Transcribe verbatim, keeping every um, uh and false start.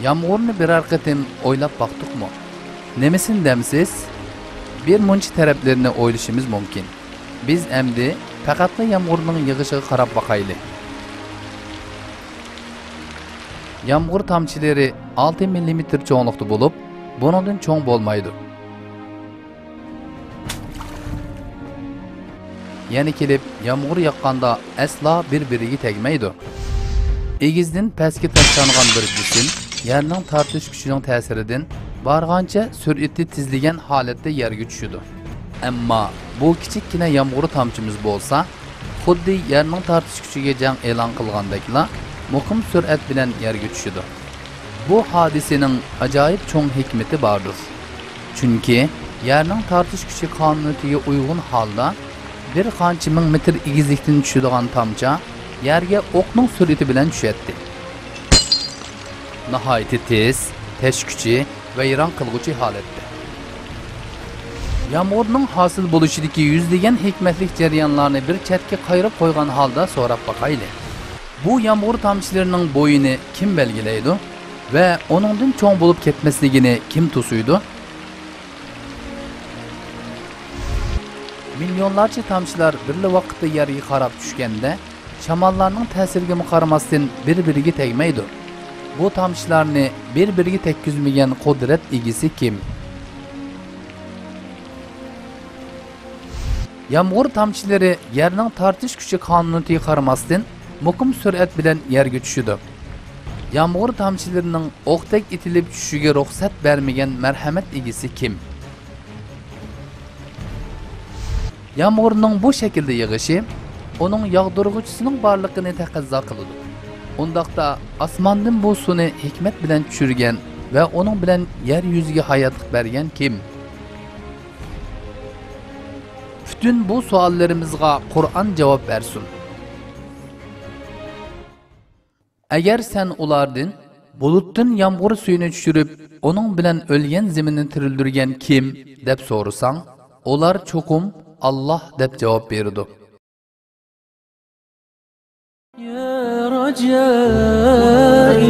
يامغۇرنى بىرەر قېتىم ئويلاپ باقتۇقمۇ؟ نېمىسىنى دەمسىز؟ بىر مۇنچە تەرەپلىرىنى ئويلىشىمىز مۇمكىن. بىز ئەمدى پەقەتلا يامغۇرنىڭ يېغىشىغا قاراپ باقايلى. يامغۇر تامچىلىرى ئالتە مىللىمېتىر چوڭلۇقتا بولۇپ، بۇنىڭدىن چوڭ بولمايدۇ. يەنە كېلىپ يامغۇر ياغقاندا ئەسلا بىر-بىرىگە تەگمەيدۇ. ئېگىزدىن پەسكە تاشلانغان بىر جىسىم يەرنىڭ تارتىش كۈچىنىڭ تەسىرىدىن بارغانچە سۈرئىتى تېزلىگەن ھالەتتە يەرگە چۈشىدۇ. ئەمما بۇ كىچىككىنە يامغۇر تامچىمىز بولسا، خۇددى يەرنىڭ تارتىش كۈچىگە جەڭ ئېلان قىلغاندەكلا مۇقىم سۈرئەت بىلەن يەرگە چۈشىدۇ. بۇ ھادىسىنىڭ ئاجايىپ چوڭ ھېكمىتى باردۇر. چۈنكى يەرنىڭ تارتىش كۈچى قانۇنىيىتىگە ئۇيغۇن ھالدا بىر قانچە مىڭ مېتىر ئېگىزلىكتىن چۈشىدىغان تامچا يەرگە ئوقنىڭ سۈرئىتى بىلەن چۈشەتتى. ناھايىتى تېز، تەشكۈچى، ۋەيران قىلغۇچى ھالەتتە. يامغۇرنىڭ ھاسىل بولۇشىدىكى يۈزلىگەن ھېكمەتلىك جەريانلارنى بىر چەتكە قايرىپ قويغان ھالدا سوراپ باقايلى. بۇ يامغۇر تامچىلىرىنىڭ بويىنى كىم بەلگىلەيدۇ ۋە ئۇنىڭدىن چوڭ بولۇپ كەتمەسلىكىنى كىم توسۇيدۇ؟ مىليونلارچە تامچىلار بىرلا ۋاقىتتا يەرگە قاراپ چۈشكەندە، شاماللارنىڭ تەسىرىگىمۇ قارىماستىن بىر-بىرىگە تەگمەيدۇ. بۇ تامچىلارنى بىر-بىرىگە تەگكۈزمىگەن قۇدرەت ئىگىسى كىم؟ يامغۇر تامچىلىرى يەرنىڭ تارتىش كۈچى قانۇنىيىتىگە قارىماستىن، مۇقىم سۈرئەت بىلەن يەرگە چۈشىدۇ. يامغۇر تامچىلىرىنىڭ ئوقتەك ئېتىلىپ چۈشۈشىگە رۇخسەت بەرمىگەن مەرھەمەت ئىگىسى كىم؟ يامغۇرنىڭ بۇ شەكىلدە يېغىشى ئۇنىڭ ياغدۇرغۇچىسىنىڭ بارلىقىنى تەقەززا قىلىدۇ. ئۇنداقتا، ئاسماندىن بۇ سۇنى ھېكمەت بىلەن چۈشۈرگەن ۋە ئۇنىڭ بىلەن يەر يۈزىگە ھاياتلىق بەرگەن كىم؟ پۈتۈن بۇ سوئاللىرىمىزغا قۇرئان جاۋاب بەرسۇن. ئەگەر سەن ئۇلاردىن، بۇلۇتتىن يامغۇر سۈيىنى چۈشۈرۈپ، ئۇنىڭ بىلەن ئۆلگەن زېمىننى تىرىلدۈرگەن كىم؟ دەپ سورىساڭ، ئۇلار چوقۇم، ئاللاھ، دەپ جاۋاب بېرىدۇ. يا رجائي